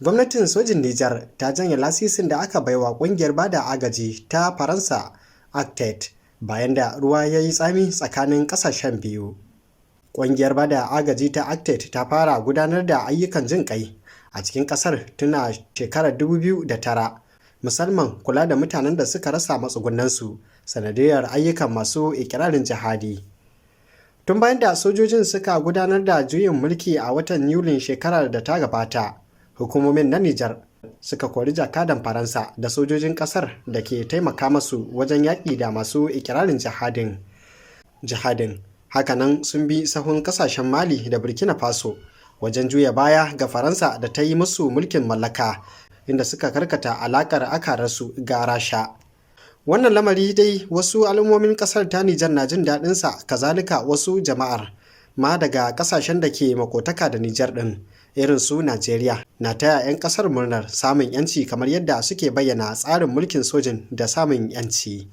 Gwamnatin sojin Nijar ta janye lasisin da aka baiwa kungiyar bada agaji ta Faransa ACTED bayan da ruwa ya yi tsami tsakanin kasashen biyu. Ƙungiyar bada agaji ta ACTED ta fara gudanar da ayyukan jin kai a cikin kasar tun a shekarar 2009, musamman kula da mutanen da suka rasa matsugunansu sanadiyar ayyukan masu ikirarin jihadi. Tun bayan da sojojin suka gudanar da juyin mulki a watan Yulin shekarar da ta gabata, hukumomin na Nijar suka kori jakadan Faransa da sojojin kasar da ke taimaka masu wajen yaƙi da masu ikirarin jihadin. Jihadin. Hakanan sun bi sahun kasashen Mali da Burkina Faso wajen juya baya ga Faransa da ta yi musu mulkin mallaka, inda suka karkata alakar akararsu ga Rasha. Wannan lamari dai wasu al'ummomin kasar ta Nijar na jin daɗinsa, kazalika wasu jama'ar ma daga kasashen da ke makotaka da Nijar ɗin irin su Najeriya na taya 'yan kasar murnar samun 'yanci, kamar yadda suke bayyana tsarin mulkin sojin da samun 'yanci.